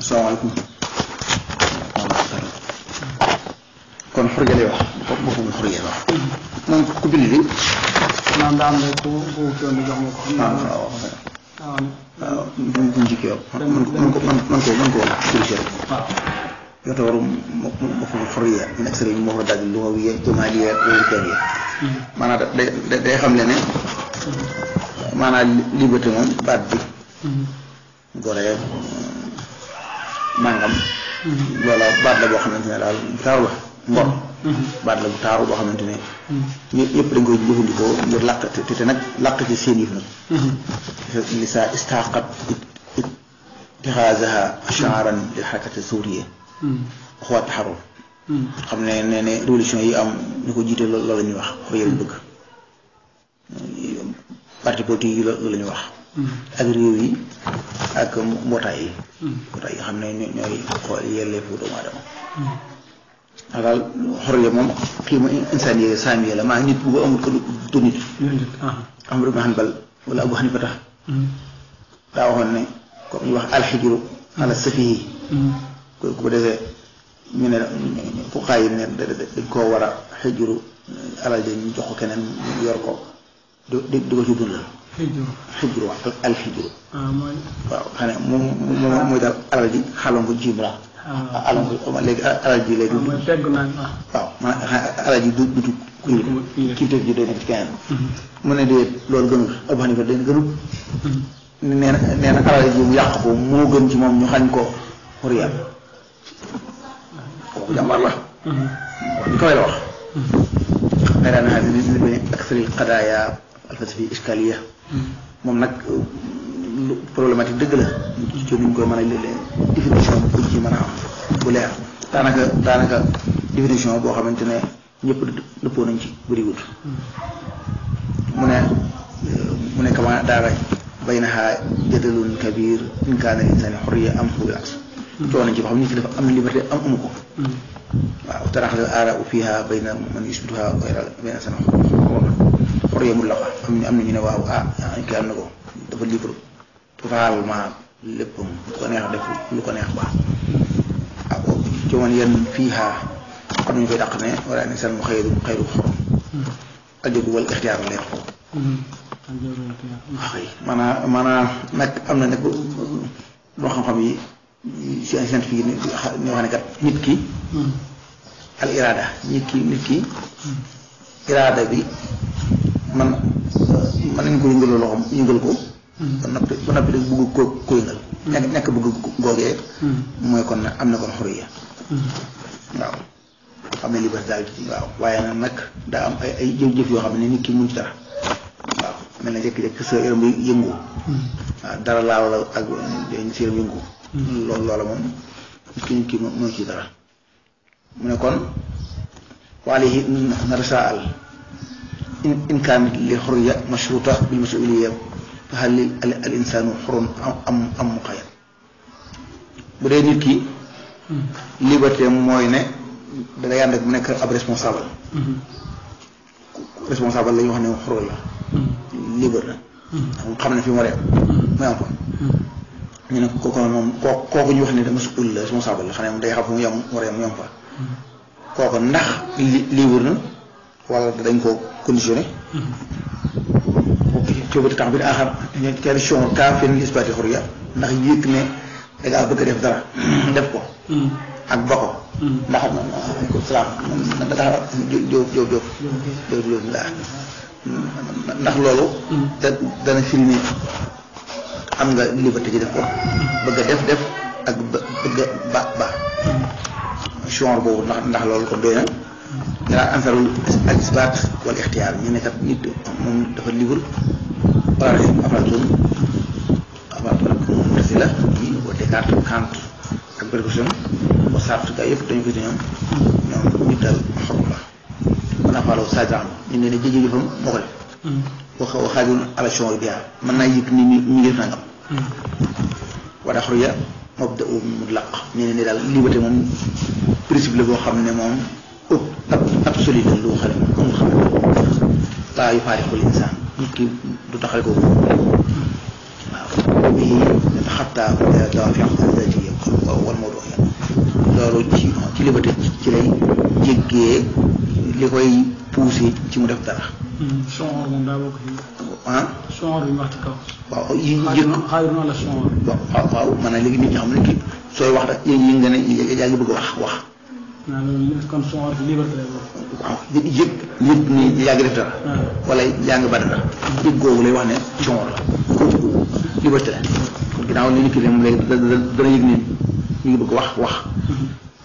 salaamaaleykum. kon xurja lay wax boppam xurja wax. moom ku bind li. maanaam daa am rek ku jox ma ko. waaw buñ ci kii man ko corrigé rek. waaw. yow te waru boppam xurja nekk sëriñ moo ko daal di lu ma wiyee jamaaliya wala kër maanaam day xam le ne. maanaam liberté moom baat bi. gore nangam. loola baat la boo xamante ne daal bu taaru la ngor. baat la bu taaru boo xamante ne. yëpp dañ koy jëfandikoo ngir làq te nag làq ci seen yëf nag. li saa istaqat itixaasaha shaaran lil xarakati sawriya. waxuwaat taxarul. xam ne révolution yi am ñu ko jiite loolu la ñuy wax xurriya lañ bëgg. parti politique yi loolu la ñuy wax. ak réew yi ak mbootaay yi. mbootaay yi xam ne ñooy xool yelleefu doomu aadama. ndax daal xurriya moom kii ma insaaniya saamiya la maa nit bu ko amul ko du nit. Ahmad ibn Hanbal wala Abu Hanifa tax daa waxoon ne comme ñu wax alxijru ala safihi. ku ko defee ñu ne fuqahaa yi ne dañ koo war a xijru alal ji ñu jox ko keneen yor ko di ko ci dundal. xijru alxijru. waaw xam ne moom mooy daal alal ji xaloon ko jiim la. alal léegi alal ji léegi. waaw maanaam alal ji du kii teg ji day nekk ci keneen. mu ne de loolu gënul Abu Hanifa day gënul. nee na alal ji mu yàq ko moo gën ci moom ñu xañ ko xurriya. kooku jàmbaar la. wax ñu koy la wax. xëy na naa li bëri aksari qadaaya alfalsafi iskaliya moom nag problématique dëgg la ci ñu koy mën a définition bu ci mën a am bu leer daanaka définition boo xamante ne ñëpp dëppoo nañ ci bëriwul mu ne kama daara baynaha jadalun kabir in kaana insani xurriya am hu bilas coow nañ ci ba xam nit ki dafa am liberté am amu ko waaw taraxal aara u fiha bayna man yusbituha bayna sana xurriya mutlaqa am na ñu ne waaw kii am na ko dafa libre totalement léppam lu ko neex def lu ko neex baax waaw ci man yenn fiiha xam nañu koy dàq ne wala ne san mu xëyru xorom ajogu wala ixtiyaar leer ko maanaam nag am na nag loo xam-xam yi scientifique yi ñoo xam ne kat nit ki al irada nit ki irada bi man nañ ko yëngaloo loxoom yëngal ko ba noppi rek bëgg ko yëngal ñàkk bëgg googee mooy kon am na kon xurriya waaw am na liberté daal waaw waaye nag daa am ay jëf-jëf yoo xam ne nit ki mun ci dara waaw mel na jékki-jékki sa yaram bi yëngu waaw dara laaw la ak sa yaram yëngu loola moom nit ki mënu ci dara mu ne kon waalihi natasaal in kaanat li xurriya mashruuta bil masuuliyya fa hal al insaanu xurun am muqayyad bu dee nit ki liberté mooy ne da ngay ànd ak mu nekk ab responsable la ñu wax ne xurul la libre la xam ne fi mu waree muy am fa ñu ne kooku moom kooku ñu wax ne da masuul la responsable la xam ne moom day xam fu mu yem waree mu yem fa kooku ndax libre na wala dañ ko conditionné coobati tax bi aaxar question kaa fen isbaati xurriya ndax yëg ne da ngaa bëgg a def dara def ko ak ba ko ndax ko salaam jóob ndax loolu dana firi ne am nga liberté ci def ko bëgg a def ak bëgg a ba genre boobu ndax loolu kon doy na danaa ansarul al isbaat wala ixtiyaar ñu ne kat nit moom dafa libre wala Aflaatoon Mu'tazila yi wa Descartes Kant ak Bergson ba Sartre gaa yëpp dañu ko ci ñoom nit daal xor la mën naa faaloo Sadio ñu ne jëfam moo ko def waxaajul alation yi biar mën naa yëg ni ñu ngi def nangam wala xurriya mabda'u mutlaq ñu ne daal liberté moom principe la boo xam ne moom absolu la lu xam ne amul xam ne laa yufaariqul insaan nit ki du taxal ko waaw bii xattaa dawaafi' zaatiyya koy poussé ci mu def dara. sonor moom daa bokk ci. sonor bi ñu wax ci kaw. waaw yi njëkk xaaral la sonor. waaw maanaam léegi nit ñi xam ne kii sooy wax rek yéen nga ne yaa ngi bëgg a wax. waaw loolu kon sonor bi liberté lay bokk. waaw yëg ni yaa ngi def dara. wala yaa ngi ba dara. yëg googu lay wax ne sonor la kooku liberté la. kon ginnaaw li ñu kii moom léegi dana yëg ni ñu ngi bëgg wax.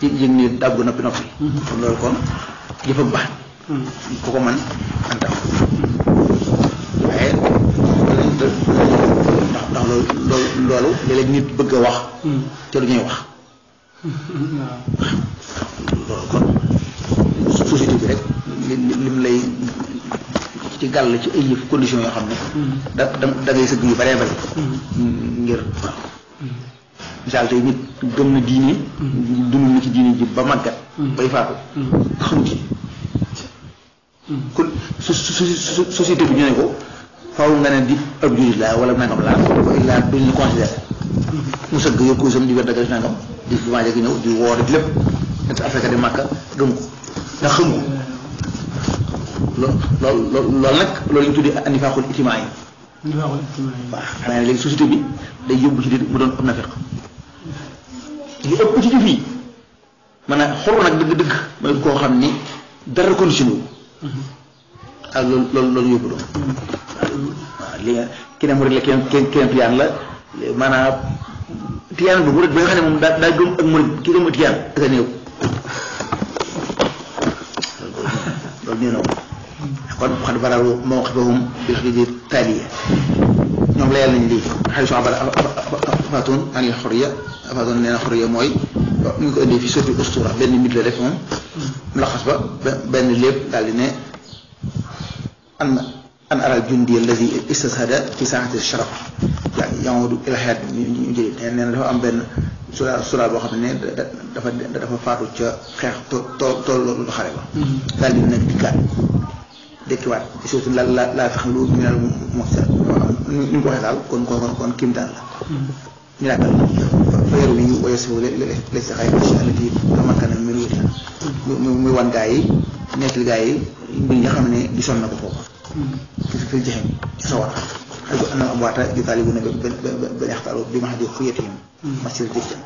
yëg ni dàggu noppi. kon loolu kon jëf ak baax. ku ko mën antam waaye ndax loolu léeg-léeg nit bëgg a wax te du ñuy wax loolu kon société bi rek lim lay ci gàll ci ay yëf conditions yoo xam ne da ngay sëgg yu baree bari ngir waaw misaal tey nit gëm na diine dund na ci diine ji ba màggat bay faatu xamu ci kon société bi ñu ne ko faaw nga ne di ab jullit laa wala nangam laa wa illaa duñ la considéré mu sëgg yor ko sam di wér daga nangam di maa jegi ñëw di woor di lépp ent Afrique di Màkka gëm ko ndax xam ko loolu nag loolu ñu tuddee anifaaxul itimaa yi waaw xanaa ne léegi société bi day yóbbu ci nit mu doon am nafiq li ëpp ci jëf yi maanaam xor nag dëgg-dëgg mooy koo xam ni dara conditionné wu ak loolu yóbbu doon waaw li nga ki ne mu rek la kenn tiyaan la maanaam tiyaan boobu rek ba nga xam ne moom daa gëm ak murid ki gëm ak tiyaan ak a néew loolu nee na moom kon xad bararu mawqifahum bil hudud taaliya ñoom layal nañ lii xay so abal afatun anil xoriya afatun nee na xoriya mooy mu ngi ko indee fi sofi ustura benn nit la def moom mu la xas ba benn lépp daal di ne an aral jundi allazi istashada fi saati sharaf yamudu ila xayaat ñu jëli nee na dafa am benn sura boo xam ne dafa faatu ca xeex toolu xare ba daal di nag dikkaat dekkiwaat surtout la tax lu ñu naan moxta ni ñu ko waxee daal kon kimtaan la ñu laakal fa yaru yi waya si la si xay alati xamankan mel wéti muy wan gaa yi nettali gaa yi mbir nga xam ne di sonn na ko foofu fi jaxem ci sawar xay ko anam abwaata di taalibu ne ba yaxtaaru bi ma xadi xuyatihim masir jëjjam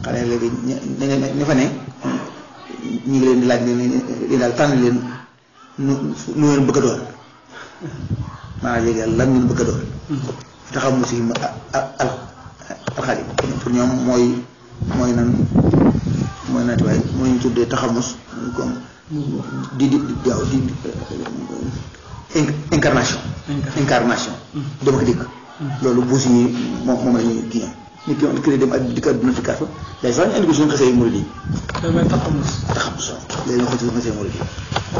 xale léegi ña fa ne ñu ngi leen di laaj ne daal tànn leen nu ngeen bëgg a doon maanaam léegi lan ngeen bëgg a doon taxaw mu si alxalim pour ñoom mooy naati waay mooy ñu tuddee taxamus comme di incarnation dem ak dikk loolu buus yi moom la ñuy kii nit ki dem ak dikk adduna ci kàttan day sax ñu andi ko suñu xasee murid yi taxamus léegi ñu xool ci suñu xasee murid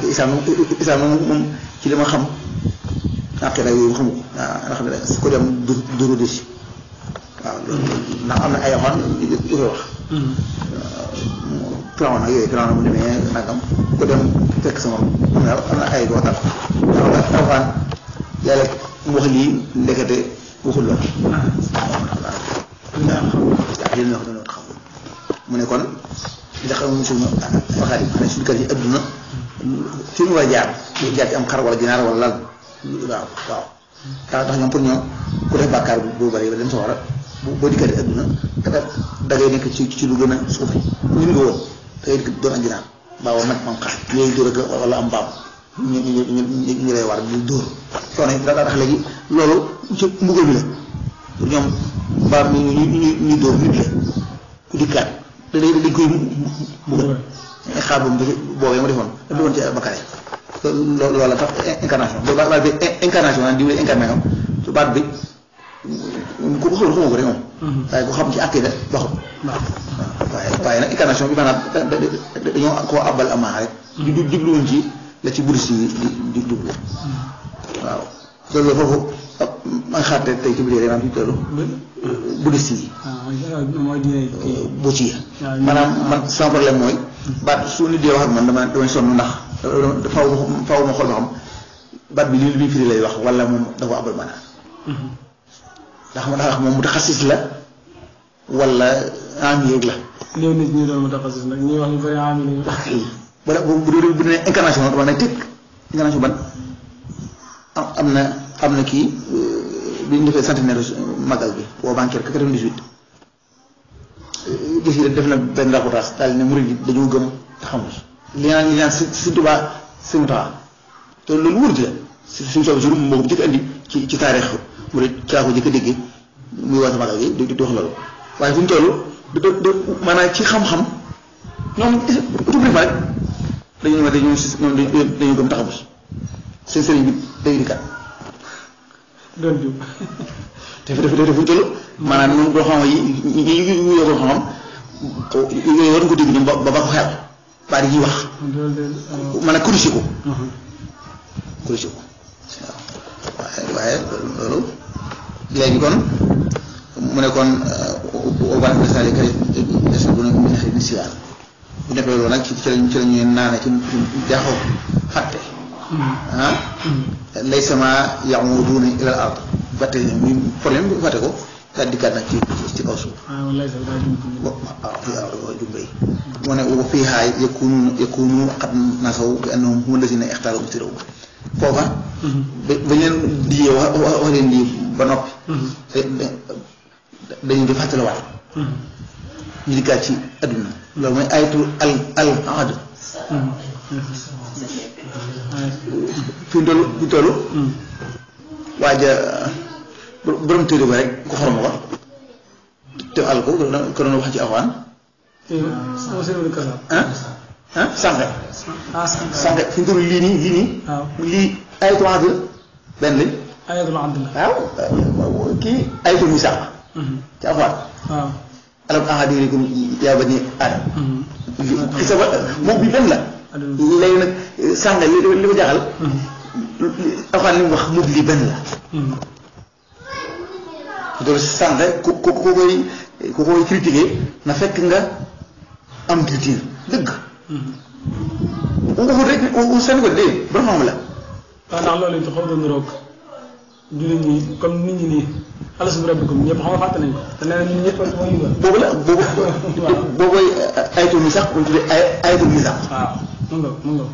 yi islam moom ci li ma xam aqida yooyu xamu ko ndax su ko dem duru desi waaw loolu ndax am na ay waxoon yu koy wax Firawna ak yooyu Firawna mu demee nangam ko dem fekk sama am na ay boo tax alxuraan yàlla mu wax lii ndekete waxul la xam mu ne kon li xam suñu waxaat yi xam ne suñu kër yi adduna fi mu war a jaar ci am xar wala ginaar wala lal waaw tax ñoom pour ñoom ku def bàkkaar bu bari ba dem sawara boo dikkati adduna da ngay nekk ci lu gën a suufi ñu ngi woon da ngay doon ak ginaar mbaa nag moom xar yooyu dóor ak wala am mbaam ñu lay war di dóor coono yi daa tax léegi loolu ci mbugal bi la pour ñoom mbaam ñu dóor nit la ku dikkaat dañ koy mbugal xaar boobu boobee ma defoon da doon ci bakkaare loolu la tax incarnation baat bi incarnation naan diwle incarnation su baat bi ku ko xamul xamoo ko rek moom waaye ku xam ci àqida baxut waaye nag incarnation bi maanaam dañoo koo abal amaa rek jubluwuñ ci la ci buddhiste yi di jublu waaw loolu la foofu ma nga xaarte tey ci biir maanaam fi tollu buddhiste yi bu ci maanaam man sama problème mooy baat su nit dee wax ak man damay sonn ndax faaw ma xool ba xam baat bi li muy firi lay wax wala moom dafa abal maanaam ndax moom mutaxassis la wala am yéeg la léegi nit ñi doon mutaxassis nag ñuy wax ñu bëri am lañu wala bu dee incarnation dama ne tëkk incarnation ban am na kii bi ñu defee centenaire magal bi boo banquier 98 gis yi def na benn reportage daal ne murid yi dañoo gëm te xamul li naan si Tuubaa si Tuubaa te loolu wóorut la suñu soobee si moo ko jëkk andi ci taarix murid caa ko jëkk a déggee muy woote magal gi di wax loolu waaye fu ñu toll maanaam ci xam-xam ñoom automatiquement rek dañoo gëm taxamus seen sëriñ bi day di kat doon jub te fu ñu toll maanaam ñoom boo xam yi yoo ko xam yooyu war nga ko dégg ñoom ba ko xel baa di ñuy wax mën a corrigé ko waaw waaye loolu léegi kon mu ne kon ban message kay des na bu ne mu neexee ni siwaar bu defee loolu nag ci la ñuy naane ci jaaxoo fàtte lay sama yamuduuna ilal ard fàtte muy problème bi fàtte ko daal dikkaat nag ci kaw suuf jumbéy moo ne wa fiihaa yakunu qad nasaw bi annahum humu lazina ixtaaru mustiraw foofa ba leen diyee wax leen di ba noppi dañu di fàttaliwaat ñu dikkaat ci adduna loolu mooy ayatu al ahad fi mu toll waaja borom téere ba rek ko xoroma ko te àll ko doon wax ci alxuraan sànq fi mu toll lii ayatul ahad benn lañ ayatul ahad waaw kii ayatul misaaq ci alxuraan alam ahad ilaykum yaa bani aadam xisa ba moom bi benn la léegi nag sànq li ko jaaxal alxuraan li mu wax moom lii benn la loolu sànq ku koy critiquer na fekk nga am culture dëgg waxul rek seen ko dee ba xam la waaw ndax loolu it xaw na niroog jullit ñi comme nit ñi nii alastu bi rabbikum ñëpp xam nga fàtte nañ ko te nee na ñun ñëpp mooy yu boobu la boobu ayatul misaaq bu ñu tuddee ayatul misaaq waaw mun nga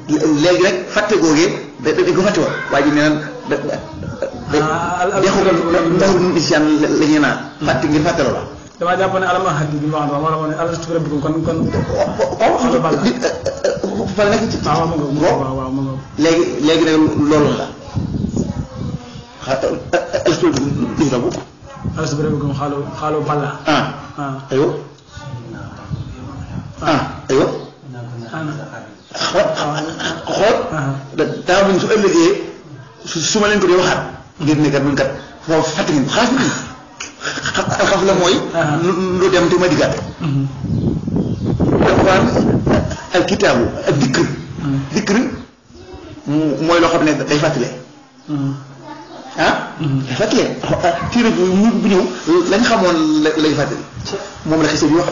léegi nag fàtte googee dañ ko fàtte woon waaye ji nee na dexu isyan la ñuy naan fàtte ngir fàtte loola damaa jàpp ne alama haddi bi ma wax moo la moo ne alastu bi rabbikum kon fa nekk ci waaw mu nga léegi nag loolu la alastu bi rabbikum alastu bi rabbikum xaalu balla aywa aywa xool daa buñ su ëllëgee su ma leen ko dee waxaat ngir ne kat man kat foofu fàtte ngeen xaas bi alxaf la mooy lu dem te ma diggaat alxuraan al kitaabu ak dikr mooy loo xam ne day fàttale day fàttale téere bu ñëw lañ xamoon lay fàttali moom la xise bi wax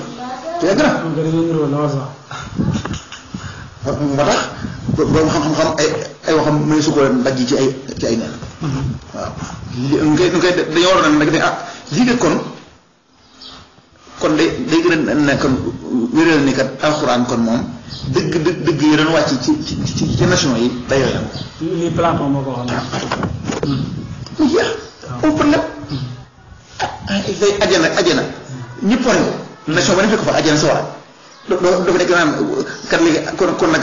te yàgg na moo tax boobu xam-xam ay waxam mu ne su ko daj ci ay neen waaw ñu koy dañoo waroon nag ne lii de kon day gën a ne kon wéral ni kat alxuraan kon moom dëgg yi doon wàcc ci nation yi dayoo yam lii Platon moo ko wax mu jeex au problème day ajana ñëpp war nation ba ne fekk fa ajana sa wara dafa nekk naan kat léegi kon nag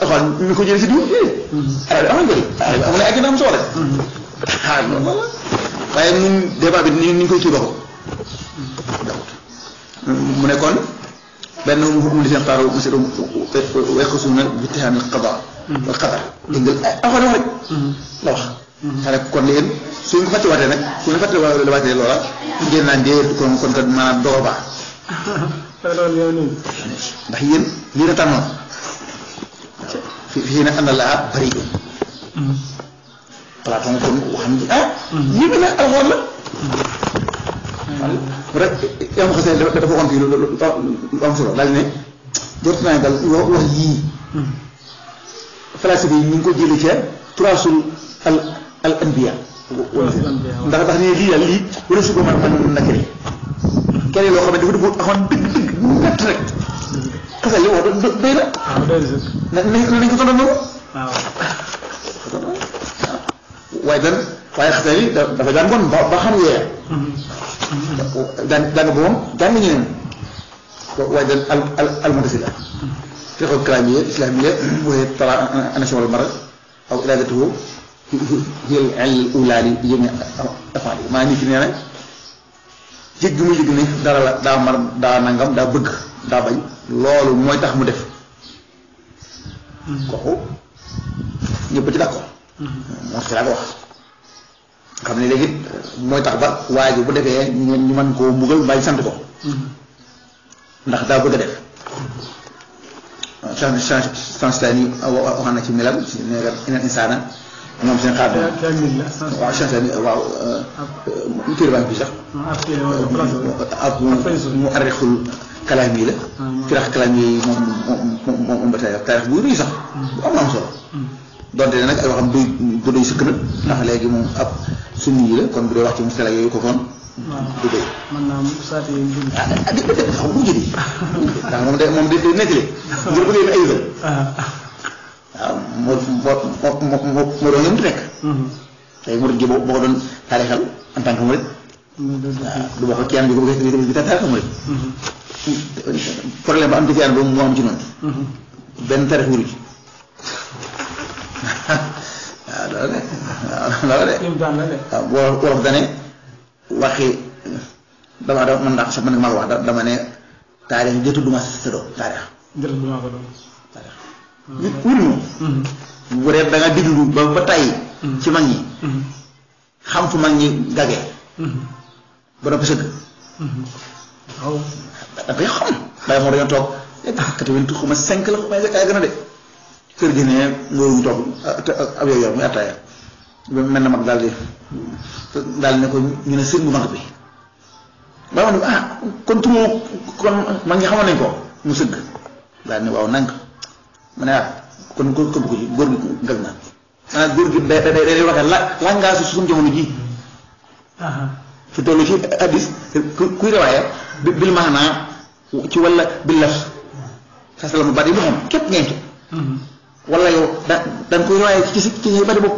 alxuraan mi ko jëlee si diw arab am na njëriñ am na ajana am solo loolu waaye ñun débat bi ni ñu koy kii bako mu ne kon benn mu li seen xaaru monsieur weq suuna bi tixaami qada wal qadar dégg nga alxuraan rek la wax xanaa kon léegi suñ ko fàttewaatee nag suñu fàttewaatee loola ngeen naan dee kon kat maanaam doo baax ndax yéen lii na tànnoon fii nag ànd laa bari Platon kon waxam ji yéeme na alxuraan la rek yow ma xasee dafa waxoon fii lu am solo daal ne jot naa dal wax yii falasifa yi ñu ngi ko jëlee ca turaasul al anbiya ndax ne lii daal lii wala su ko mën na kere loo xam ne dafa dëgg dëgg nett rek xasal yi wax doy na. waaw doy na nañ ko tontu noonu. waaw. waaye xasal yi dafa jàngoon ba xam yee. jàng ba moom jàng ñeneen waaye dan al-mu'tazila fiqh al-kalamiyya al-islamiyya wa tala an-nashm wal-marad aw iradatuhu hiya al-ula li jami' af'al maa nit ki nee na jëg gi mu yëg ne dara la daa mar daa nangam daa bëgg daa bañ loolu mooy tax mu def kooku ñëpp ci d'accord moo ci laa ko wax xam ne léegi mooy tax ba waa ji bu defee ñu mën koo mbugal mbaa ñu sant ko ndax daa bëgg a def Chanstani yi wax na ci milam si inal insaana moom seen xaar waaw Chanstani waaw téere baa ngi fii sax ak mu arrixul kalaam yi la firax kalaam yi moom ba tey taarix bu rëy sax bu am solo donte ne nag ay waxam du doy sëkk nag ndax léegi moom ab sunni yi la kon bu dee wax ci mustala yooyu ko kon du doy. man naa saa tey xam bu jëli ndax moom day nettali ngir bëggee ay yëgal waaw moo doon ñoom di nekk tey murid gi boo ko doon taarixal en tant que murid waaw du bokk kenn bi ko bëggee di taarixal murid problème ba am ci fiyaan boobu moo am ci noonu benn taarix wuru ci waaw loolu de waaw wolof dane waxi dama man ndax sax man maa ko wax dama ne taarix jëtu duma sa doom taarix nit wuri moom bu dee da nga diglu ba tàyyi ci mag ñi xam fu mag ñi gagee ba noppi sëgg waaw da koy xam waaye moo dañoo toog 85 la may ay gën a de kër gi ne ngooyu toog ab yow yor muy attaaya mel na mag daal ne ko ñu ne sëñ bu mag bi ba ma ne kon turu kon mag ñi xamoon nañ ko mu sëgg daal ne waaw nang mu ne kon ko ci góor gi gag na maanaam góor gi day waxee la ngaa su suñu jamono ji fi tollu ci addis kuy rewaaya bil maanaa ci wala bil laf sasala mu bari mu xam képp ngeen ci wala yow danga koy rewaaya ci ñuy bari bopp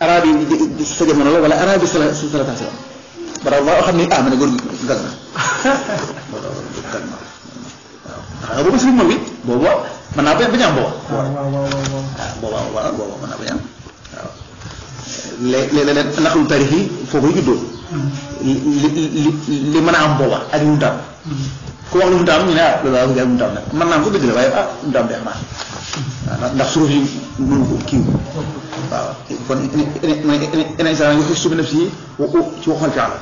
arab yi sa jamono la wala arab yi salatation bara waaw xam ni ma ne góor gi gag na gag na waaw boobu si moom bi boobu mën naa bañ am booba booba mën naa bañ am waaw léeg-léeg naqlu taarix yi foofu juddoo li mën a am booba ak yu mu taam ku wax lu mu taam ñu ne loolu waaw lu mu taam nag mën naa ko dëgg la waaye lu mu taam de xanaa waaw ndax suuf yi mënu ko kii waaw kon ene insaan yu xis subi naf si ci waxal fi àlla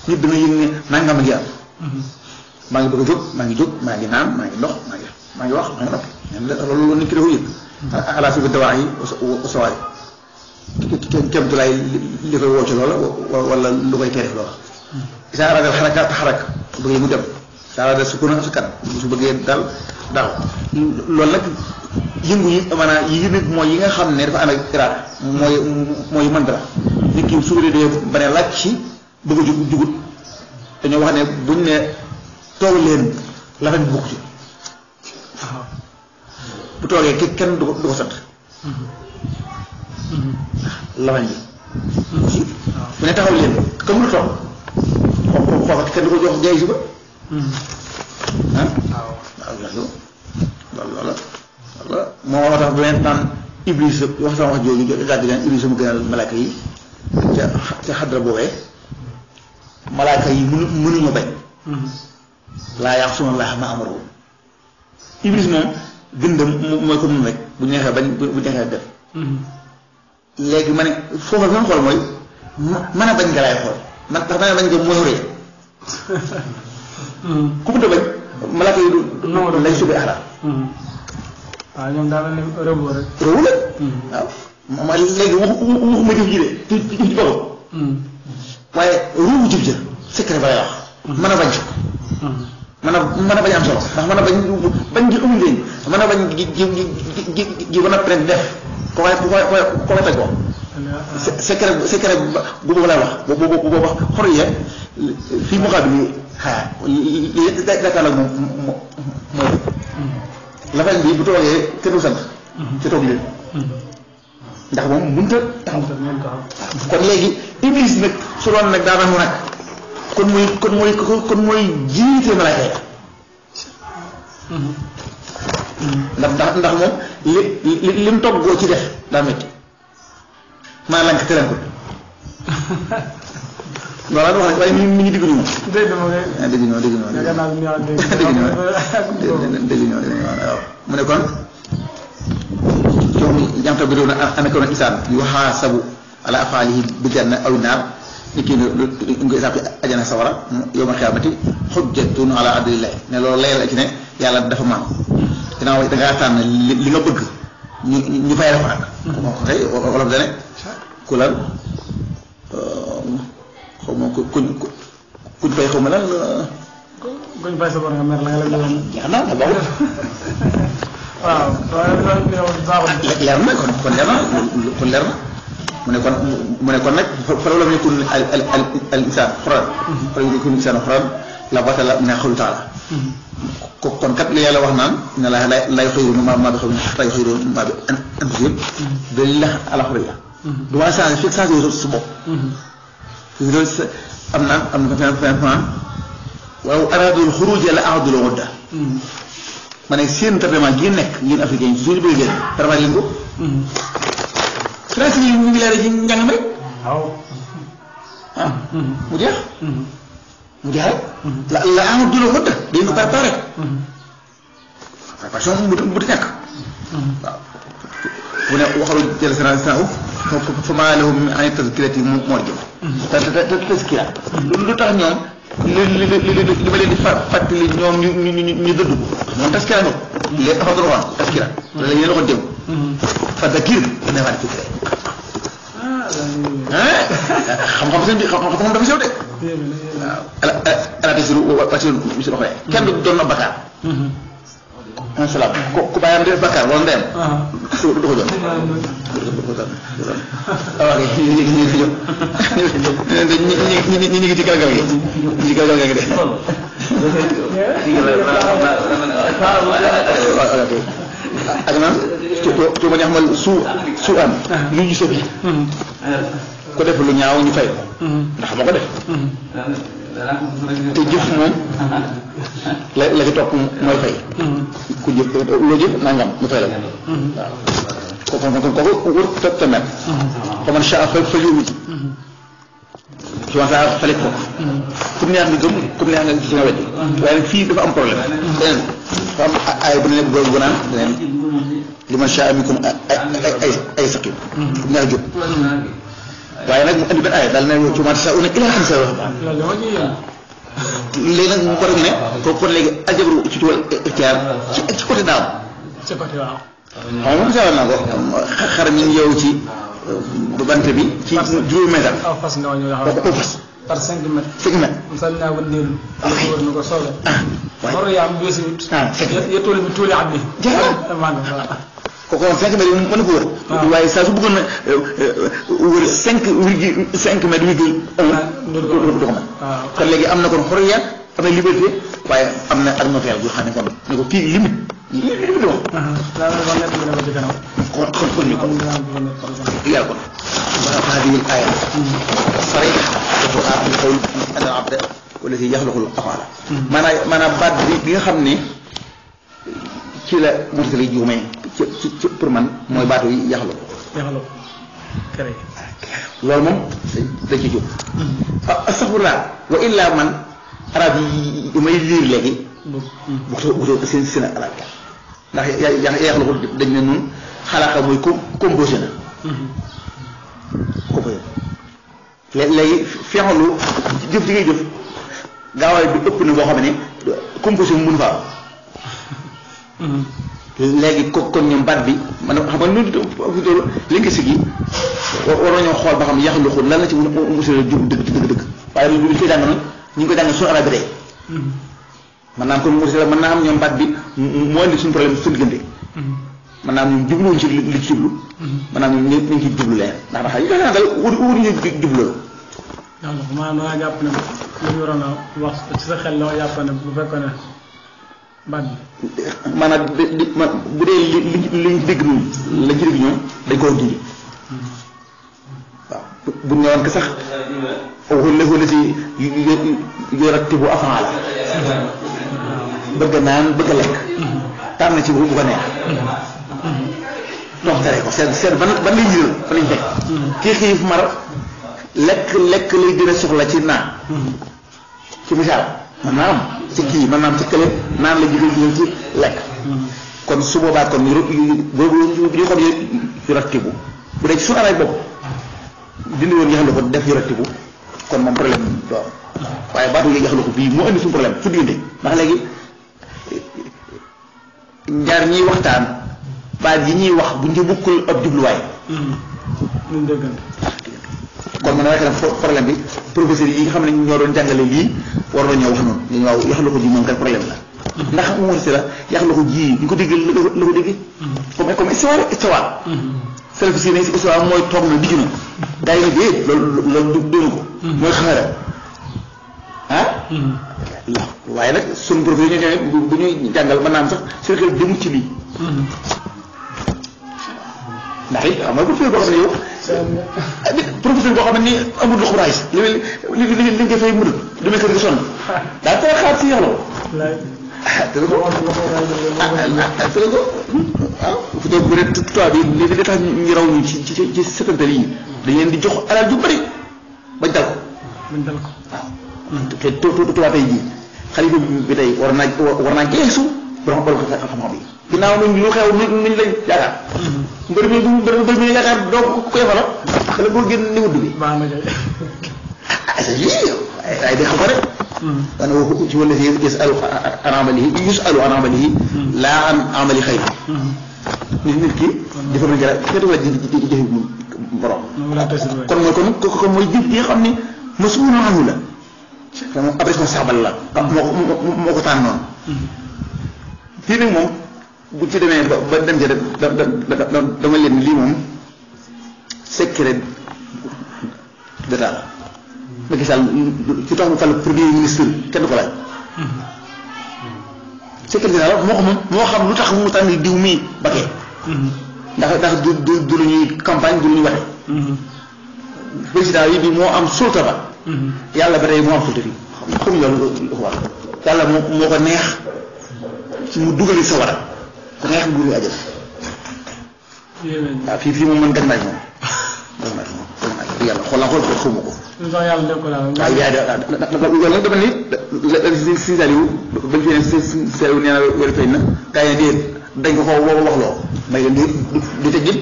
nit dana yëg ne nangam a ngi am maa ngi bëgg a jóg maa ngi jóg maa ngi naan maa ngi ndox maa ngi wax maa ngi noppi loolu nit ki dafa yëg ala subi dawaa yi sawaay kemtulaay li koy woo ci loola wala lu koy tere loola isa aradal xaraka taxarak bëggee mu dem isa aradal sukuna sukan su bëggee dal daaw loolu nag yëngu yi maanaam yi nit mooy yi nga xam ne dafa ànd ak iraada mooy mën dara nit ki su dee ba ne laaj ci bëgg a jugut dañoo wax ne buñ ne toog leen lafañ bi bokk ci bu toogee kenn du ko sant lafañ bi aussi bu ne taxaw leen comme lu toog xooxa kenn du ko jox jaay si ba waaw loolu moo tax bu leen naan Iblis wax sama wax jooju gàddi leen Iblis mu gënal malaaka yi ca xadra boobee malaaka yi mënuñu bañ laa ya'suuna Allaaha maa amarahum Iblis moom gëndam mooy comme noonu rek bu neexee bañ bu neexee def léegi ma ne foofu fi ma xool mooy mën a bañ nga laay xool man tax mën a bañ nga mooy rëy ku mënta bañ malaaka yi du lay subi axra waaw ñoom daal la ne rëbb rek. rëbb la. waaw ma léegi waxuma jëf ji de ci boppam. waaye ruubu jëf ja secret ba lay wax. mën a bañ. mën a bañ am solo ndax mën a bañ gi amul njëriñ mën a bañ gi ba noppi rek def ko teg ko. secret bu boobu lay wax bu boobu wax xor yee fii mu xaar bi li dakar la moom mooy lafañ bi bu toogee kenn du sant ci toog leen ndax moom mënut a taxaw kon léegi iblis nag su doon nag daa mu nag kon mooy jiite malaaka ya ndax moom li mu toggoo ci def daa métti maa lank tëran ko voilà wax waaye mi ngi digg ñu moom dégg ñoo waaw mu ne kon coom jamta bi doon anakoon isaan yu xaasabu ala afaalihi bi janna aw naar nit ki nga isaab ajana sawara yawmal xiyaamati xujjatun ala abdillahi ne loolu leer ci ne yàlla dafa maam ginnaaw da ngaa tànn li nga bëgg ñu fay dafa ak moo ko tey wolof dane ku lan xaw ma kuñ fay xaw ma lan kuñ fay sa bor nga mer la nga la yoon jeex na nga bokk waaw leer na kon leer na mu ne kon nag fa la yakun al insaan xurran fa la yakun insaan xurran la batala min xawli taala kon kat li yàlla wax naan ne la yuxayiruuna maa bi qawmin hattaa yuxayiru maa bi anfusihim dalil ala xurriya du ma changé fekk changé wu su bopp loolu am na fenn waaw araadul xuruuj la aadul udda ma ne seen traitement gi nekk yéen africain yi suñu bëgg génn préparé leen ko France yi ñu ngi leeral ci njàngam rek waaw mu jeex rek la aadul udda dañ ko préparé préparation bu di nekk waaw bu ne waxalu jël sénégal fa maa lahum an tazkirati moo jëm te tazkira lu tax ñoom li ma leen di fàttali ñoom ñu dëdd ko moom tazkira ñoom léegi dafa doon wax tazkira te la yéen waxoon jëm fa dakir ne waa fikre xam-xam seen bi xam-xam dafa sew de waaw ala tasiru wasiru misil oxre kenn du doon na bakkaar salaam ku bàyyam def bakkaar wala ndeyam du ko jot waaw ñi ngi ci galgal gi ñi ci galgal gi de ak naan tu ma ñaxmal su am lu ñu sobi ko def lu ñaaw ñu fay ndax moo ko def te jëf moom la ci topp mooy fay ku jëf loo jëf nangam mu fay la waaw kooku wër te mel faman shaa falyu'min ci wax saa fale ko comme neex nga gëm comme neex nga gis nga weddi waaye nag fii dafa am problème beneen dafa am ay bu ne bu naan beneen li man shaa minkum ay saqim comme neex jóg waaye nag mu indi benn aaya daal ne ci ma tashaa'uuna illaa an yashaa Allah léegi nag mu ko def ne kooku kon léegi aljabru ci tuwal ixtiyaar ci côté daaw ci côté waaw xam nga misaal naa ko xar mi ngi yow ci bant bi ci juróomi mètre aw fas nga ñu wax ko fas par 5 mètres 5 mètres misal naa wëndeelu ko wër na ko soobee waru yaa am beesi wut ya tool bi tooli abdi kooku 5 mètres yi mën na ko wër waaye saa su bëggoon na wër 5 mètres virgule 1 du ko mën kon léegi am na kon xoriya am na liberté waaye am na ak noteel bu xam ne kon ne ko fii limite wax kon ñu kon yàlla kon هذه الآية صريحة وتقع بقول أن العبد والذي يخلق الأفعال maanaam baat bi nga xam ne ci la murtali juumee ci pour man mooy baatu yi yaxlu loolu moom dañ ci jóg astaghfirullah wa illa man arab yi may liir léegi bu seen arab ndax yaxlu ko dañ ne noonu xalaaka mooy composé na composé léegi fexlu jëf ji ngay jëf gaawaay bi ëpp na boo xam ne composé mu mun faa léegi kon ñoom baat bi man xam nga nu linguistique yi war nañoo xool ba xam yaxluqu lan la ci monsieur jub dëgg waaye lu ñu koy jàng noonu ñu ngi ko jàng suñu arab bi tey man naa am kon monsieur mën naa am ñoom baat bi moo indi suñu problème suñu diggante man naa am ñoom jubluwuñ ci li ci jublu man naa am ñoom ñu ngi ciy jublu leen ndax yi nga xam ne daal wut ñu jublu maanaam da ngaa jàpp ne li ñu waroon a wax ci sa xel loo yàpp ne bu fekkoon ne baat bi. maanaam bu dee li dégg noonu lañ ci dégg ñoom dañ ko dindi waaw bu ñu woon que sax wala si yurattibu af'aala bëgg naan bëgg a lekk tànn ci bu ko neex donc tere ko seet ban lay jiral fa lañ fekk kii xiif mar lekk lay gën a soxla ci naan ci misaal man naa am ci kii man naa am ci kële naan la jigal ci lekk kon su boobaa kon boobu ñu xool yurattibu bu dee ci suñu amee bopp dindi woon yaxalu ko def yurattibu kon moom problème doo waaye baatu yooyu yaxalu ko bii moo indi suñu problème su diggante ndax léegi ñaar ñiy waxtaan baat yi ñuy wax buñ ci bukkul ab jubluwaay kon man a problème bi professeur yi nga xam ne ñoo doon jàngale lii war nañoo wax noonu ñu waaw yaxalu ko ji moom kat problème la ndax mu si la yaxalu ko ji ñu ko dégg la ko dégg comme istiwa self si ne si istiwa mooy toog na digg na gaa yi ne déet loolu doonu ko mooy xaara waaye nag suñu professeur ñoo ñëwee bu ñuy jàngal mën naa am sax seen xel jëmu ci lii ndax it xam nga professeur boo xam ne yow professeur boo xam ne ni amul lu xuraay li nga fay mënut demee kër gi sonn daa koy xaar si yaxla ko tëga ko tëga ko waaw fu toog bu dee tubaab bi li tax ñu raw ñu ci setantal yi dañ leen di jox alal ju bëri bañ dal ko waaw te tubaab tey jii xalifa bi tey war naa geesu borom xam-xam yi ginnaaw nuñ lu xew nuñ lañ yaakaar mbër mi yaakaar doo ko yefala xale boo génn ni wudd bi ay day xam ko rek dana waxu ci wala si yasalu an amalihi laa an amali xëy nit ki dafa na jara xeetu wala di jëfe borom kon mooy jëf yi nga xam ni masuulun anhu la moom ab responsable la moo ko tànn noonu fii nag moom bu ci demee ba dem ci dama leen lii moom secret d'état la Macky Sall ci tax mu fal premier ministre kenn du ko laaj secret d'état la moo xam lu tax mu tànn diw mii bakee ndax du lu ñuy campagne du lu ñuy wate président yi bi moo am sulta ba yàlla ba tey moo am sulta fii xam loolu wax yàlla moo ko neex mu dugali sa wara ko neex mu dugali ajal waaw fii moom man gën naaj moom yàlla xool ko xawma ko waaw loolu nag dama ni si Saliou bañ fi ne si Saliou nee na wér feeñ na gaa yi déet dañ ko wax loo may leen di teggin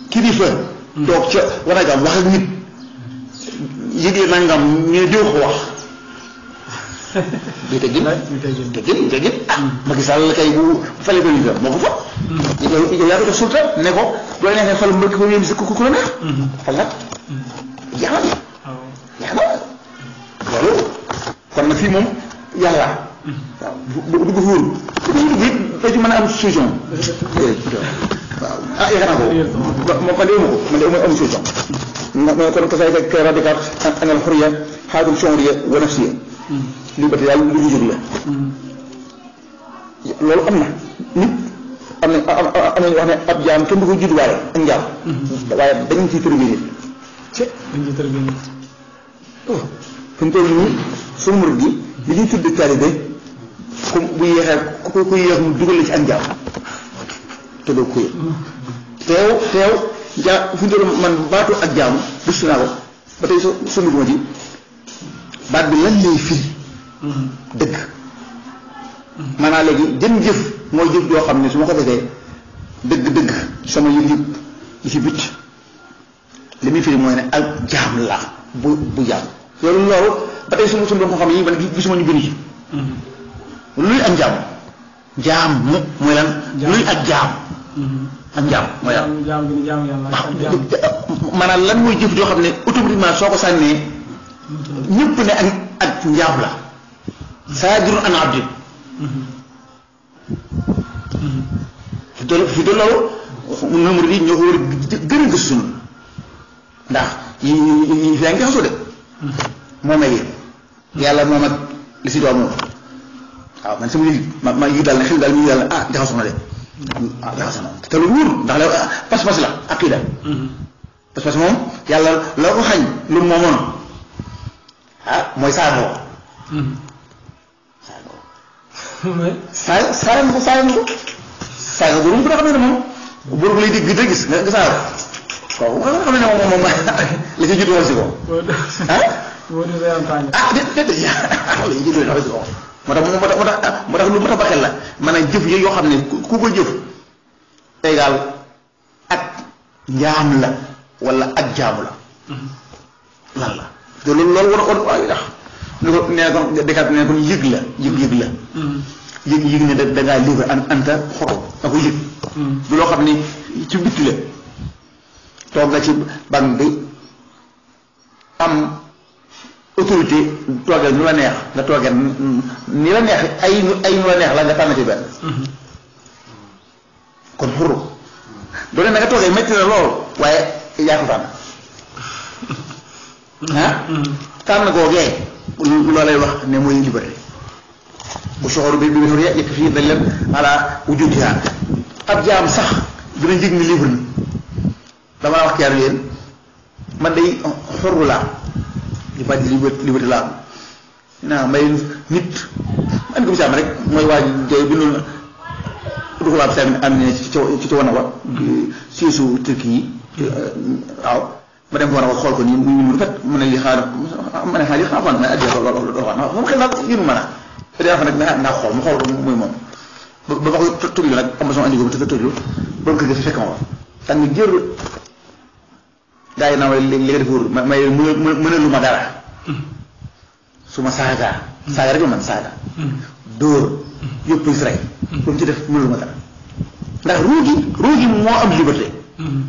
kilifa toog ca wanagam wax ak nit yëgee nangam ñu diw ko wax du teggin Macky Sall kay bu fale ko ñu moo ko fa yow yaa ko def sulta ne ko bu la neexee fal mbëkk ko yéen si ku la neex fal nag jeex na loolu kon nag fii moom yàlla waaw bu dugg fuur bu dugg it doo ci mën a am solution waaw yaakaar naa ko man de amul solution kon ko say ka radical anal xuriya xaadul shonriya wa nafsiya liberté daal lu ñu jóg la loolu am na nit am nañu wax ne ab jaam kenn du ko judduwaale ak njaam waaye dañu ciy tërbi nit fi mu toll nii suñu murid gi li ñuy tudd taalibe comme bu yéexee ku yéex mu dugal la ci ak njaam te doo ko yëg teew jaa fi mu toll man baatu ak jaamu gëstu naa ko ba tey sunu ma ci baat bi lan lay firi dëgg maanaam léegi jën jëf mooy jëf joo xam ne su ma ko defee dëgg sama yëg-yëg yi ci bit li muy firi mooy ne ak jaam la bu jaam loolu ba tey suñu doon ko xam yi man gisuma ñu bind ci luy ak jaam mooy lan luy ak jaam ak jaam mooy lan maanaam lan mooy jëf joo xam ne automatiquement soo ko sànnee ñëpp ne ak njaam la saajirun an abdin fi doon loolu numéro yi ñoo ko war a gën a gëstu ndax yi fi yaa ngi xasoo de moom ak yéen yàlla moom ak li si doon moom waaw man sama yëg ma yëg daal ne xel daal mi ngi daal ne jaxasoo na de jaxasoo na te lu wóor ndax la pas-pas la aqida pas-pas moom yàlla la ko xañ lu moomoon mooy saaga ko saaga bu nga xam ne moom buur lay dégg te gis nga saaga kooku nga xam ne moom li ci juddoo si ko li ci juddoo si ko moo tax lu mat a baxel la maanaam jëf yi yoo xam ne ku ko jëf égal ak njaam la wala ak jaamu la lan la te loolu war waaye tax ni ko nee ko dekat nee ko yëg la yëg la yëg ne da ngaa libre anta xoro da ko yëg du loo xam ne ci bitti la toog nga ci banque bi am autorité toogee nu la neex nga toogee ni la neex ay nu la neex la nga tànn ci benn kon xuru doone na nga toogee métti na lool waaye yaa ko tànn tànn googee loolay wax ne mooy liberté bu soxoru bi xur yekk fii dañ leen ala wujudiha ab jaam sax dina yëg ni libre na damaa wax keer yéen man day xurru laa li ba liberté laa am naa may nit man ko misaam rek mooy waa ji bindoon dugalaab seen am ne ci wana wa siisu turki yi waaw ma dem ko wana wa xool ko nii mu rafet mën na li xaar ma ne xaar yi xaaxoon na addiya loolu doxoon sama xel naa yéenu ma te daa xam nag naa xool mu xool ko muy moom ba ma ko tëjlu nag am sama andi ko te tëjlu borom kër gi fekk ma fa tàng jër gaa yi naa may li nga defur may mënalu ma dara su ma saaga rek la man saaga dóor yóbbu police rek lu mu ci def mënalu ma dara ndax ruugi moo am liberté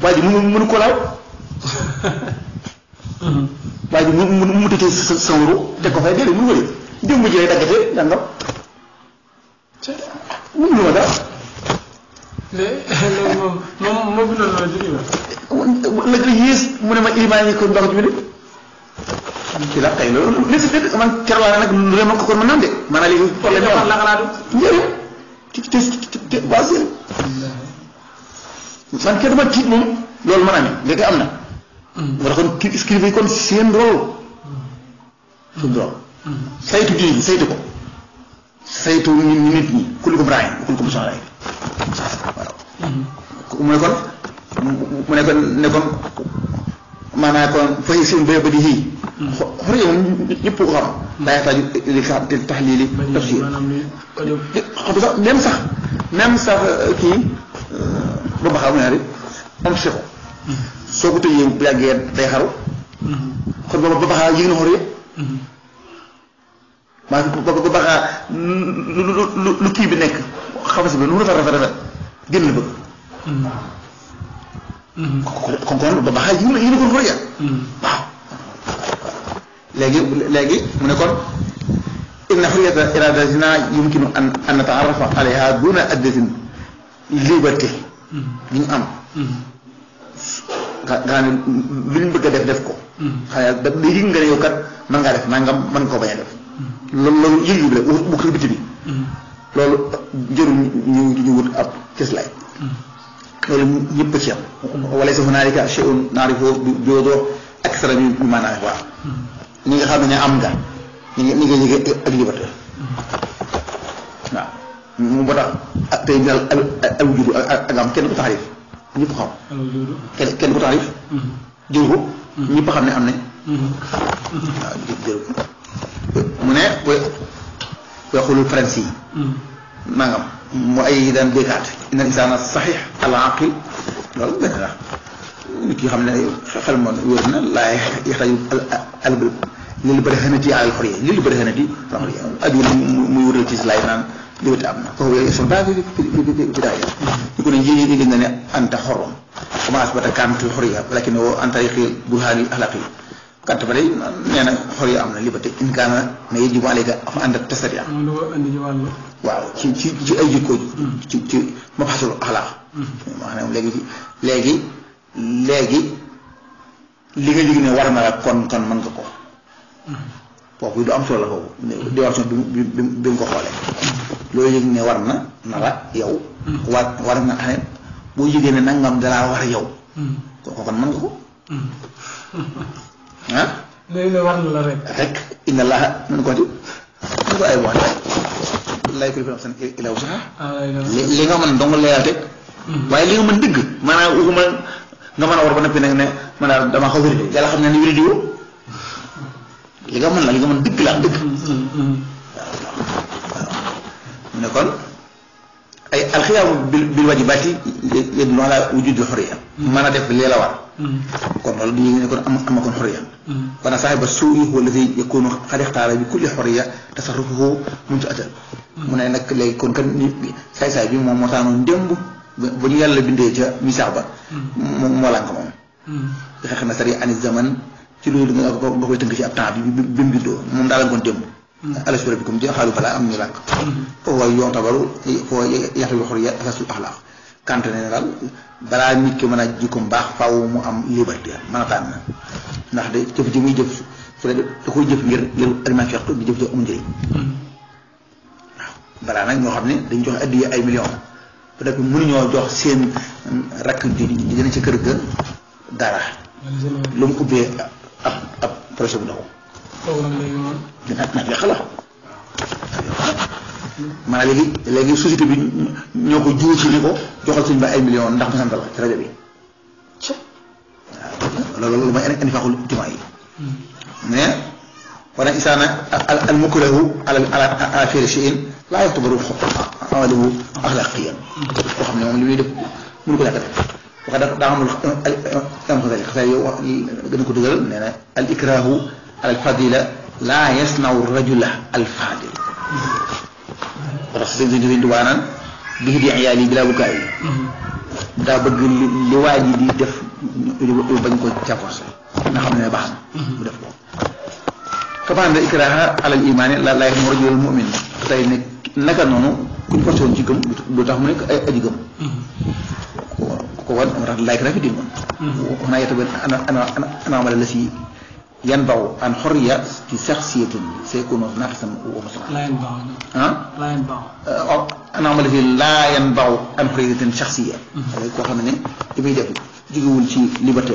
waa ji mënu ko laaw waa ji mu tëjee sa ru teg ko fay déedéet mënu ko def démb ji lay daggate dangam mënu ma dara léegi moom moo bindoon loolu ci la ko yées mu ne ma ilimaan yi ko ndox ci bi de ci la kay loolu li si dëgg man kerwaane nag lu ne ma ko kon ma naan de maanaam léegi problème yi la xalaatu njëriñ ci waa seen man kenn dama tiit moom loolu mën a ne ndeke am na moo tax kon kilifa yi kon seen rôle saytu diine bi saytu ko saytu nit ñi kullukum raa'in wa kullukum mas'uulun an ra'iyyatihi waaw mu ne kon maanaam kon fay seen béy ba di xii xor yow ñëpp ko xam daa yaataaju li xam te taxliili tafsiir xam sax même sax kii ba ba xam ne rek am si ko soo ko tëjee bu yàggee day xaru kon ba baxaa yëg na xor yëpp maa ba baxaa lu kii bi nekk xam si bi nu rafet génn bëgg kon ba baxaa yëg na ko xor ya waaw léegi mu ne kon inna xurriyata iradatina yumkinu an nataarrafa alayha duna addatin liberté li ñu am nga xam ne lu ñu bëgg a def ko xanaa da yëg nga ne yow kat mën ngaa def nangam mën koo bañ a def loolu yëg bi la bu ko biti bi loolu jëru ñu wut ab cëslaay loolu ñëpp ci am wala sa hunaalika shay'un naarifu bi joodoo aksara bi maanaam waaw ñi nga xam ne am nga ñi nga yëge ak liberté waaw mu ba tax ak tey daal al wujudu ak am kenn ko taxarif ñëpp xam kenn ko taxarif jëru ko ñëpp xam ne am nañ waaw jëru mu ne waxulul France yi nangam mu ay daan béykaat inna insaana saxiix al aqil loolu benn la nit ki xam ne xel moom wér na laay yaxtaju al lil barhanati al xorriya lil barhanati al xorriya aju muy wutal ci laay naan liberté am na foofu yooyu son daa fi daay ñu ko ne yéegi nga ne anta xorrom commence ba ta kaanatul xorriya walakin woo anta yaqil burhaani axlaqi kàtt ba day nee na xorriya am na liberté in kaana ne yajibu alayka fa anta tastatia waaw ci ay jikko ci mabhasul axlaaq maanaam léegi li nga yëg ne war na la kon mën nga ko foofu du am solo la foofu dimension bi mu ko xoolee loolu yëg ne war na la yow war nga xam ne boo yëgee ne nangam dalaa war a yow kooku kon mën nga ko ah léegi war na la rek inna allaha mën ko di mën ko ay wax lay ko fi nafsan illa wusaha li nga mën dong leeral teg waaye li nga mën dëgg maanaam waxuma nga mën a war ba noppi nag ne man daal dama xaw wéri yàlla xam ne ni wéri diwoo li nga mën la li nga mën dëgg la dëgg mu ne kon ay alxiyaamu bil wajibaati yadullu ala wujudil xurriya mën a def lee la war kon loolu di ne kon am na kon xurriya kon saahiba suu'i huwa alladi yakunu qad ixtaara bi kulli xurriya tasarrufuhu muntaatan mu ne nag léegi kon kan nit saay-saay bi moom moo taanoon démb ba ñu yàlla bindee ca misaax ba moo lànk moom xeex na sari ani zaman ci loolu nga koy tënk ci ab temps bi mu bindoo moom daa lànkoon démb alas bi rabbikum ci xaalu balaa am ñu lànk foofu waaye yoon tabaru foo yaxlu xurriya asasul axlaaq kante ne daal balaa nit ki mën a jikkoom baax faaw mu am liberté mën a tànn ndax de jëf ji muy jëf su dee da koy jëf ngir ak naa fextu di jëf ji amul njëriñ waaw balaa nag ñoo xam ne dañ jox addiya ay millions peut-être mënuñoo jox seen rakk ji dina ci kër ga dara lu mu ubbee ab projet bu ndaw dina naa fexe la maanaam léegi société bi ñoo ko jiw ci ni ko joxal suñ ba ay millions ndax mu sant la ci rajo bi waaw loolu mooy infaaxul ijtimaa yi mais wala insaana al mukrahu ala fi'li shay'in laa yu'tabaru amaluhu axlaaqiyan koo xam ne moom li muy def mënu ko ñàkk def wax daa xamul am xasal yow gën a ko dëggal nee na al ikrahu ala al fadila laa yasnaw rajula al fadil parce que sëñ Tuubaa naan bii di yaay yi bilaa bukaay yi daa bëgg li waa ji di def bañ ko càpporse nga xam ne baax na mu def ko kamaan da ikraha alal imaani la laa yasnaw rajulal mu'min tey ne naka noonu ku ñu forcé woon ci gëm du tax mu nekk ay aji gëm ko wan moo tax laay ko rafet di moom wax naa yetta ben anamala la si yan baw an xorriya ci shaxsiyatin sayakunu naqisan wa musliman anamala fi laa yan baw an xorriyatin shaxsiya koo xam ne li muy def jógewul ci liberté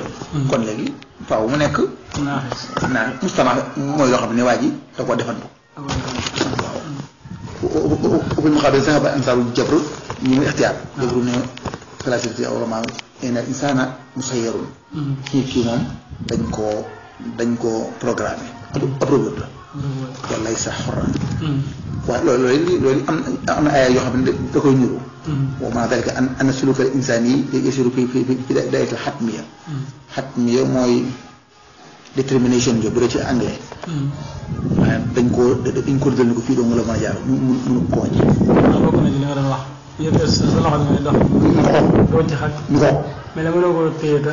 kon léegi faaw mu nekk naa mustama mooy loo xam ne waa ji da koo defandu ubbil muqaabil sax ba ansaaru jabru ñi mu ixtiyaar jabru ne classifité awlama inna insana musayyarun kii moom dañ koo programmé ab robot la wallay sax xorran waaye loolu am na ay yoo xam ne da koy ñuru wa ma dalika anna suluka al insani yasiru fi daayat al xatmiya mooy détermination jo bu dee ci anglais waaye dañ koo dal ni ko fii doo nga la mën a jaar mënu ko wàññi bokk na ci li nga doon wax yëpp sa loxo bi ngay dox doo ci xaj ñu ko mais dama la ko téye te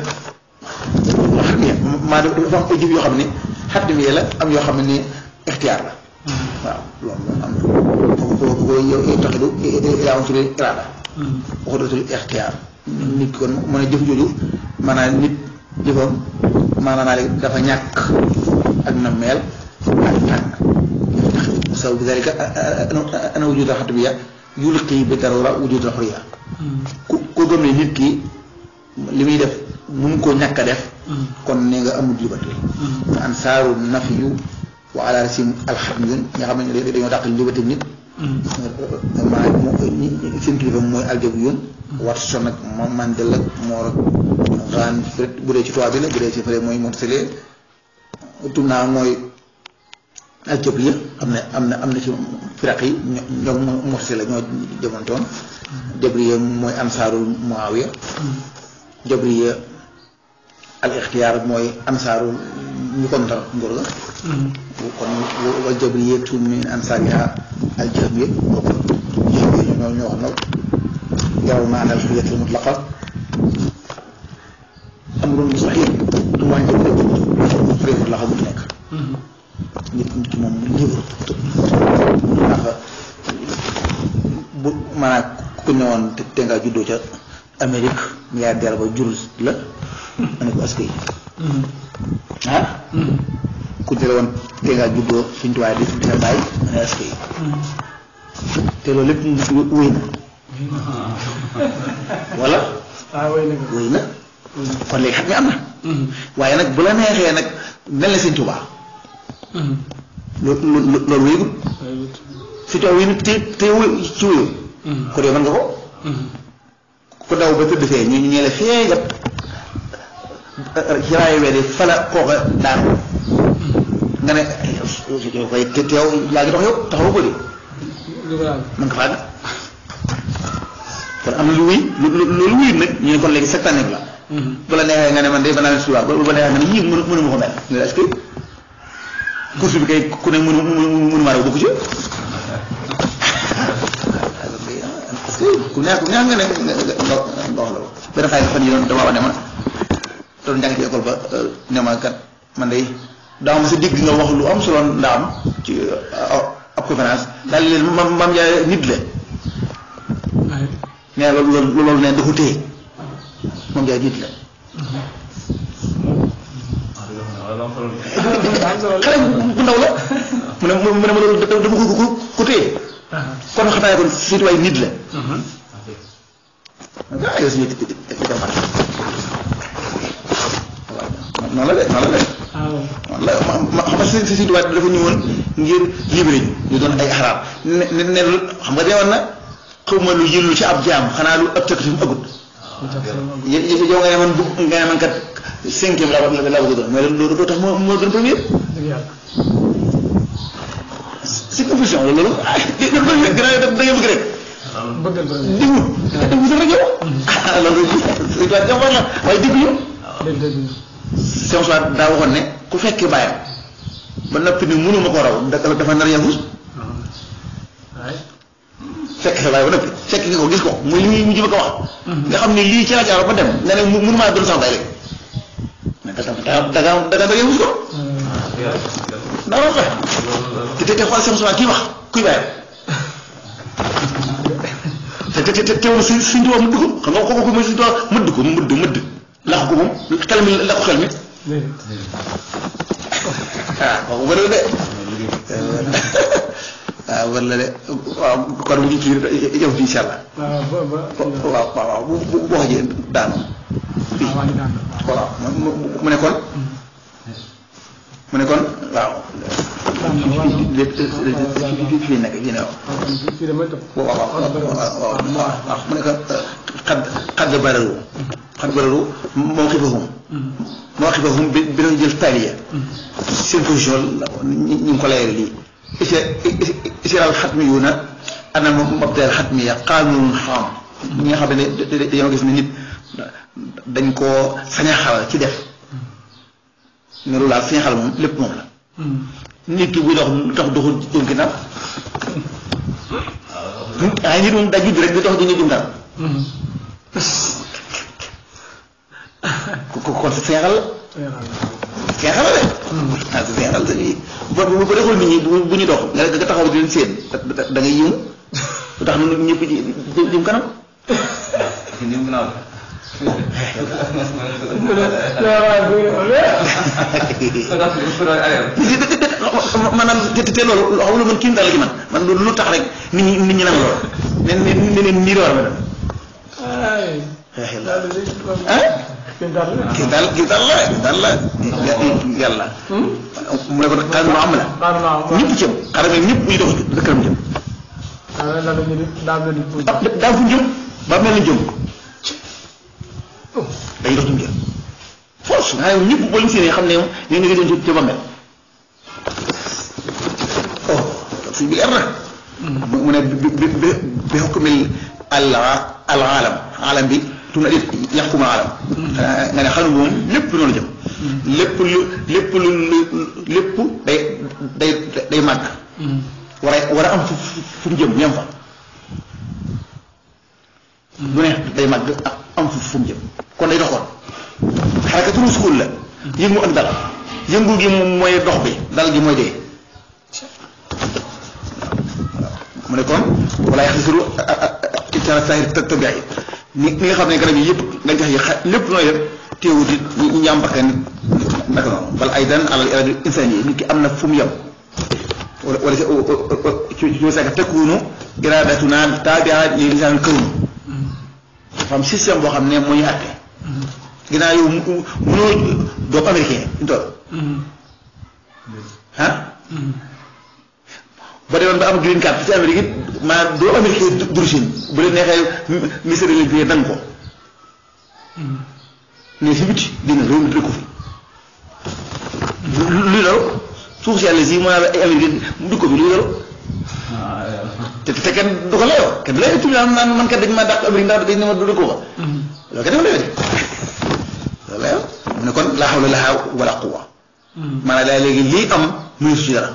maa dafa am ay jëf yoo xam ne xatmiya la am yoo xam ne ixtiyaar la waaw loolu am na foofu yow taxidu yaa am tuddee iraada waxu dootul ixtiyaar nit kon mu ne jëf jooju maanaam nit jëfam maanaam dafa ñàkk ak na meel ak tànn saw bi dalika ana wujud al xatmiya yulqi bi darura wujud al xurriya ku gëm ne nit ki li muy def mun koo ñàkk a def kon ne nga amul liberté ansaaru nafiyu wa ala rasim alxatmiyun nga xam ne dañoo dàqal liberté nit maanaam seen kilifa mooy aljabiyun Watson ak Mandela ak Moor ak Gaan bu dee ci tubaab bi la bu dee ci fële mooy Montesquieu naa mooy aljabriya am na ci firaq yi ñoom Montesquieu la ñoo jamontoon jabriya mooy ansaarul Muawiya jabriya al ixtiyaar mooy ansaarul ñu kontar nguur ga kon wal jabriyatu min ansaariha al jahmiya ñoo wax nag yow maana al xurriyatul mutlaqa amrun mustahil du mooy xurriyatul mutlaqa bu nekk nit ki moom libre ndax bu maanaam ku ñëwoon te nga juddoo ca Amérique milliardaire ba jur la ma ne ko askay ku jële woon te ngaa juddoo suñ tuwaay dina bàyyi ne est-ce que te loolu lépp wéy na wala wéy na kon léegi xam nga am na waaye nag bu la neexee nag mel na sëñ Tuubaa loolu wéygut si tool wéy te ci wéyu ko dee mën nga ko daw ba tëdd fee ñu ñee la fee gat ci raayu wee de fala kooka daanu nga ne koy teew yaa ngi dox yow taxaw ko di mën nga fàgg kon am na lu wéy loolu wéy nag ñu ne kon léegi cette année la bu la neexee nga ne man de ba naa suba ba neexee nga ne yii mënu ma ko mel nga est-ce que course bi kay ku ne mënu maa daw bokku ci parce que ku neex nga ne nga wax la benn xaay fan yi doon dama wax ne ma doon jàng ci école ba ne ma kat man de daaw ma sa digg nga wax lu am solo ndaam ci ab conférence daal leen mam jaay nit la mais loolu ne dafa téye moom jaay nit la xale bu ndaw la mu ne ma loolu dafa ko téye kon xam naa kon surtout waaye nit la ah yow suñu noonu la de noonu la de xam nga si tubaab dafa ñëwoon ngir libéré ñu doon ay xaraam ne xam nga deewoon na xaw ma lu yëllu ci ab jaam xanaa lu ëpp fi mu ëggut yow nga ne man bëgg nga ne man kat 5e laa bëgg doon mais loolu doo tax moo doon premier c'est confusion loolu da ngay bëgg rek déglu rek yow loolu si tubaab jàmbar la waaye déglu Sëñ Sow daa waxoon ne ku fekkee bàyyam ba noppi ni mënuma ko raw dafa nar yàggul fekk sa bàyyi ba noppi fekk nga ko gis ko muy li muy mujj ba ko wax nga xam ne lii ci la jaar ba dem nga ne mënumaa doon sax bàyyi léegi da yëngu ko daa war a te xool Sëñ Sow kii wax kuy bàyyam te teewul suñ tubaab mëdd ko xam nga kooku mooy suñ tubaab mëdd lax ko moom xel mi la ko xel mi kooku bëri de waaw bëri la de waaw kon bu ñu kii yow bi incha allah waaw bu wax ji daanu fii waaw mu ne kon waaw fii nekk fii ne waaw mu ne ko xadd bararu mawqifahum bi dina jël taaliya seen position ñu ngi ko layee lii isiral xatmiyuuna ana mabdal xatmiya qaanuun xaam ñi nga xam ne dañoo gis ne nit dañ koo sañaxal ci def ne lu laal sañaxal moom lépp moom la nit ki buy dox doxul jëm ginnaaw waaye nit moom daa judd rek di dox di ñu jëm dara kon si feexal la feexal la de ah si feexal la bu deful nit ñi bu ñu dox nga taxaw di leen séen da ngay yëngu lu tax na ñëpp jëm kanam maanaam te loolu xam nga man kii daal la ci man lu tax rek nit ñi nang lool ne nii la war a mel kii daal la yàlla mu ne ko xaaral ma am la ñëpp ci am xaaral ma ñëpp buy dox dëkkam jëm daa fu jëm ba mel ni jëm dañuy dox jëm force nga xam ne ñëpp boo leen séenee xam ne ñu ngi doon ci ba mel suñ bi leer na mu ne bi xukmil alam bi tuna it yaxkuma alam nga ne xam ne moom lépp noonu jëm lépp day màgg war a am fu mu jëm ñam fa lu ne day màgg am fu mu jëm kon day doxoon xarakatu sukun la yëngu ak dal yëngu gi moom mooy dox bi dal gi mooy dee mu ne kon wala yaxsiru itara sahir tabiay ni nga xam ne garab yi yëpp nga jox yi lépp nooy def teewut it ñu am bakkan naka noonu bal aydan alal irada insani nit ki am na fu mu yem wala ci saka tekkuunu iradatuna tabi'a li lisanul kawn dafa am système boo xam ne moo ñu àtte ginnaaw yow mënoo doo américain ñu toll ba demoon ba am green card ci Amérique it maanaam doo américain d'origine bu leen neexee ministère de l'Intérieur danga ko ne si biti dina réew mi dina ko fi luy loolu suuf si yàlla si mu naa la ay américain du ko fi luy loolu te kenn du ko layoo kenn du layoo tuuti naan man kat dañ maa dàq Amérique ndax dañ ne ma du ko fa loolu kenn du ko layoo de loolu layoo mu ne kon laa hawla laa wala quwwa maanaam daal léegi lii am mënu si dara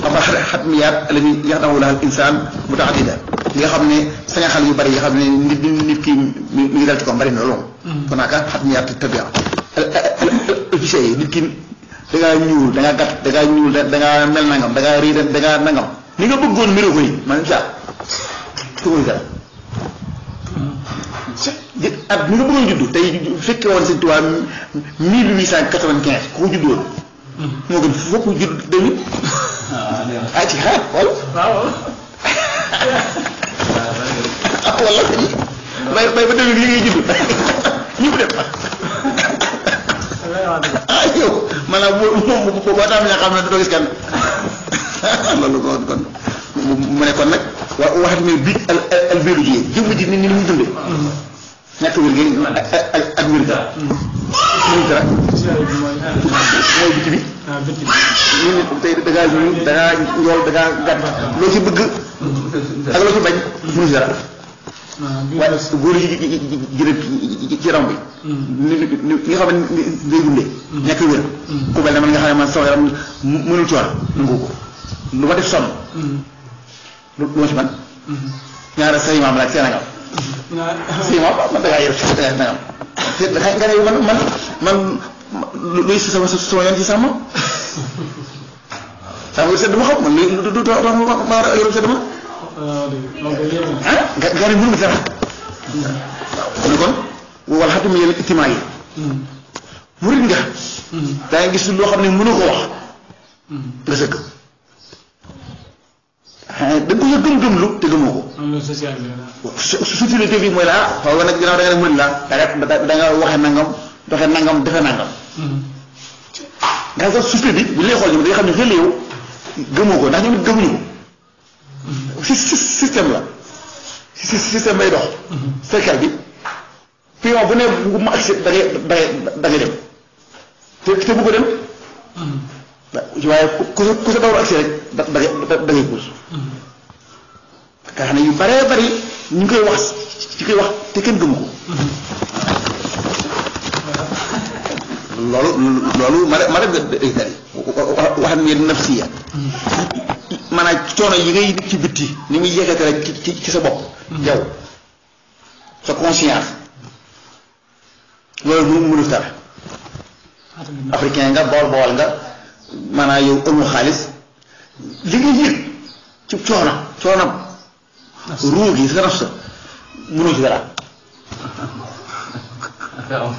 ama xatmiyaat allati yaxdamu laha al insaan mutaadida li nga xam ne sañaxal yu bari yi nga xam ne nit ki mi ngi dal ci ko bari na loolu kon naaka xatmiyaat tabia officier yi nit ki da ngaa ñuul da ngaa gàtt da ngaa ñuul da ngaa mel nangam da ngaa rii da ngaa nangam ni nga bëggoon méroo ko nii man sa tuuti dara at ni nga bëggoon juddu tey fekke woon Sëñ Tuubaa 1895 ku ko juddoon moo gën fokk judd 2000 ci xaar wala wala bay ba 2000 li ngay judd ñu dem yow maanaam boo taam ñaa xam ne doo gis kenn loolu kon mu ne kon nag waxat mi bi al biologie jëmm ji ni mu dundee ñàkk wér gi ak wér ga muy dara mooy biti bi tey da ngaa ñuul da ngaa njool da ngaa gàtt loo ci bëgg ak loo ci bañ mënu si dara waaye góor yi ci ram bi ni nga xam ne day dundee ñàkk wér ku mel ne man nga xam ne man sama yaram mënul coono nangu ko lu ma def sonn lu ma ci man ñaara say maam laaj Sénégal si man da ngaa yor da ngaa nangam nga ne man luy sama yoon ci sama sama sedd ma xam man luy du ma war a yor sedd ma nga ne mënu ma dara waaw kon wala xatum yéen itimaa yi murid nga daa ngi gis loo xam ne mënu ko wax nga sëgg da nga ko gëm lu te gëmoo ko société bi mooy la xaw nag ginnaaw da nga ne murid la da nga waxee nangam doxee nangam defee nangam nga sax société bi bu lay xool ñoom day xam ne xel yow gëmoo ko ndax ñoom it gëmuñu ko système la système bay dox fekkal bi pion bu ne bu ma agsi da ngay dem te bu ko dem waaye ku sa dawru agsi rek da ngay puus nga xam ne yu baree bari ñu ngi koy wax te kenn gëmu ko loolu ma def waxam ne nafsiya maanaam coono yi ngay ci bitti ni muy yëkkate rek ci sa bopp yow sa conscience loolu mënu dara africain nga bool nga maanaam yow ëmmu xaalis li nga yëg ci coonam ruu gi sa naf sa mënoo ci dara non